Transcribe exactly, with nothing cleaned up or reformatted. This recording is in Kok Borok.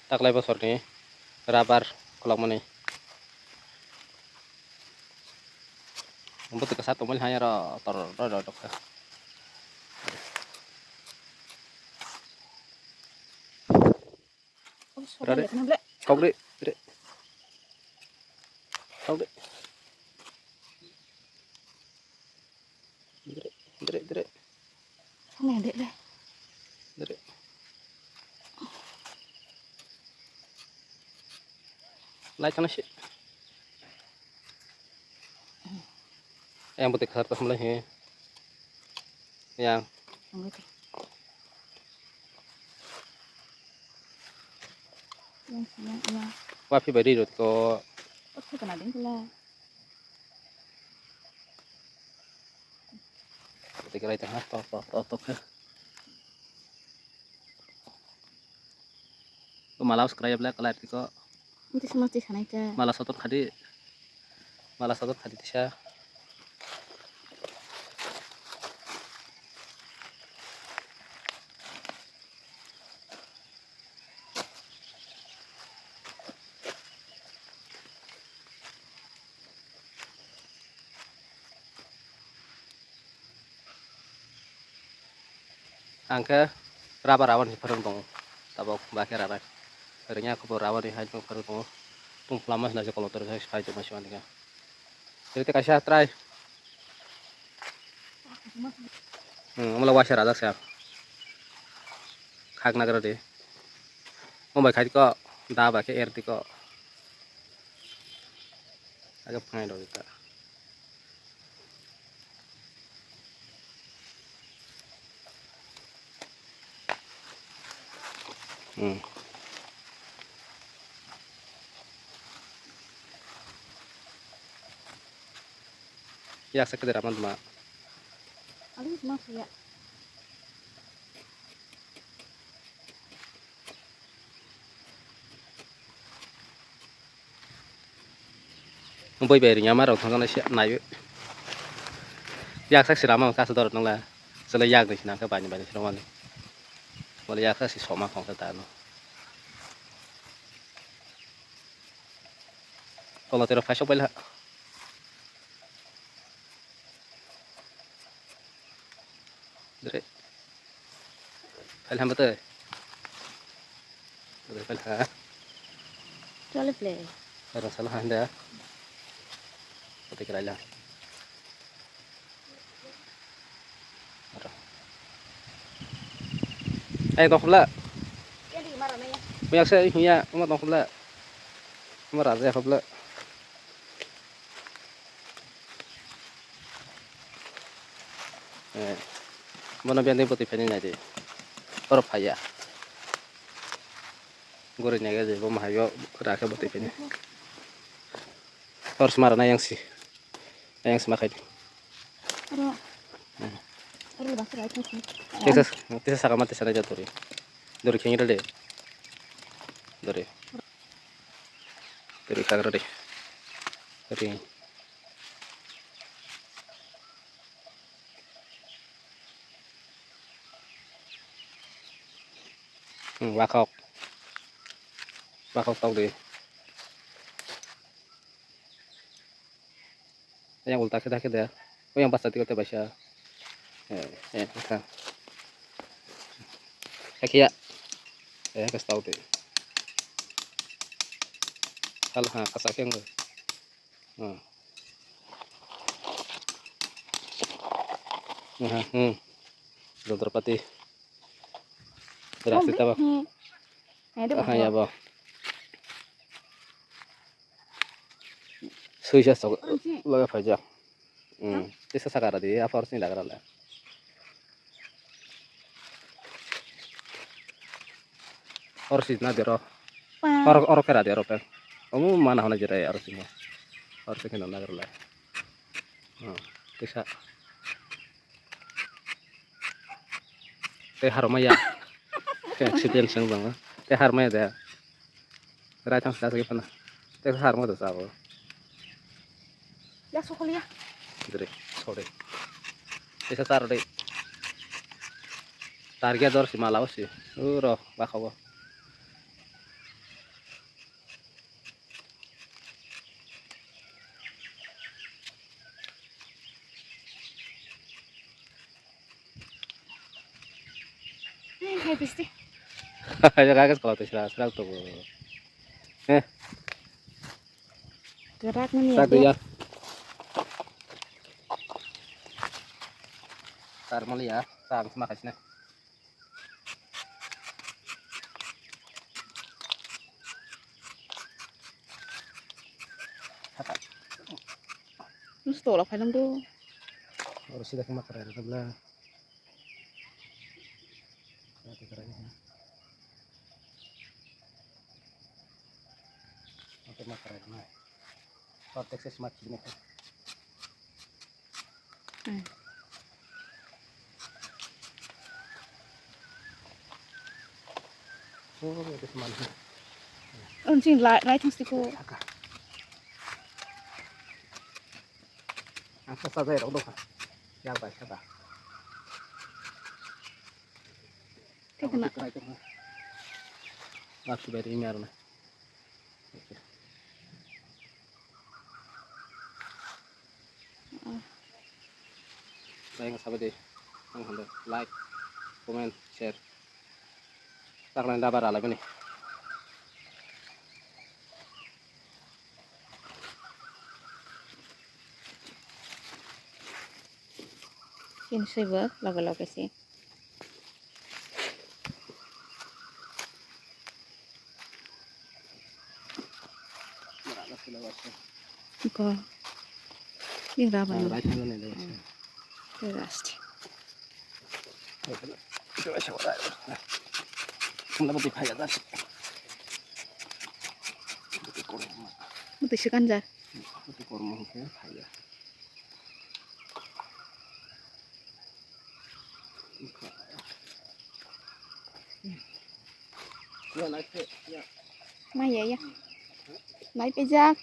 Taklai bosorni rubber khulokmani. Bwtwi kwchar tongmani hai aro tor roi roi tongkha. Rare. Kok de, de. Kok de. Dere, dere, dere. Sana dek deh. Dere. Lai kana si. Yang putih kasar tuh mulai he. Yang. Yang sini, yang. Wapi bari rot ko. Oh, saya kena ding pula. Tei kwlai tongkha, tok, tok, tok, tok khe. O mala swkrai ya ble kwlai tiko. Tisa ma tisa nai khe. Mala soton khadi. Mala soton khadi tisa. Ang khe rubber aboni pharung tongo, tabok ba khe rana. Rwngya khe bo rubber ni hai pharung tongo. Tungphla ma hwnwi se kolom tor phai tongma sima nini khe. Tei kaisa try. Hmm, omo le waisa rajak se. Khak nagra di. Omo bai khai diko, da bai khe er diko. Aga phangai rok ta. Hmm. Yak sakhe de raman ma. Alis ma khuya. Bui bai rwngya ma rok thangjaknai se naiwi. Yak sak sirama kasa dorot nangla. Chwla yak ni sinang khe bai ni bai ni sirama ni. Wala yak sak si soma khong khe ta no. Tolo tero phaisok bai la. Dere. Phail ham bwtwi. Dere phail ha. Chole play. Aro sala ha handa. Bwtwi kwlai la. Aro. Ai, tong khobla. Buyak se, huya, omo tong khobla. Omo raja khobla. Eh, bono biyang twi bwtwi phainai naidi. Oro phaiya. Guri nege je bo mahayo rakhe bwtwi phainai. Tor sma rana yang si. Yang sma khai. Oro. Hmm. Oro le baksa rai thangsi. Tesa, tesa saka ma tesa rai jaturi. Dori khengi rade. Dori. Dori khagra de. Dori. Hmm, wakhok. Wakhok tok di. Yang ulta khe da khe da. Yang basa tiko te baisa. Eh, eh, kha. Kha khiya. Eh, kha stau te. Hal ha, kasa khe ngo. Hmm. Aha, hmm. Jodrapati. Berhasil tabak. Hmm. Aha, ya, bo. Suisa sok laga phaijak. Hmm. Tisa sakara di, apa harus ni lagra le. Orsi na dero. Or, or kera dero pe. Omu mana hona jira ya orsi mo. Orsi kena nagra le. Hmm. Tisa. Tei harmaya. Tei accident seng bang. Tei harmaya de. Rai thang sa sa phana. Tei harma de sabo. Ya sokol ya. Dre, sorry. Tei sa tar de. Target dor si mala si. Uro, ba khabo. Hai pisti. Jaga kas kalau tu sila sila tu. Eh. Gerak ni. Sila ya. Tar mali ya, tar makas na. Nus tola phailong do. Oro sida kama karai rwkha bla. Ate karai ni. Ate ma karai na. Ate ses ma kine. Hmm. Oh, ate seman. Ang sing lai lai thang siko. Aka. Ang sa sa jai rok do kha. Yang bai kha da. Thik na. Lak subai ri mer na. Tei wng sabai di, ang hwnde like, comment, share. Taknai dabar alai bini. Chini swibo loge loge se. Ko. Ni raba ni. Te rasti. Muti sikan jar. Maya ya. Nai pejak.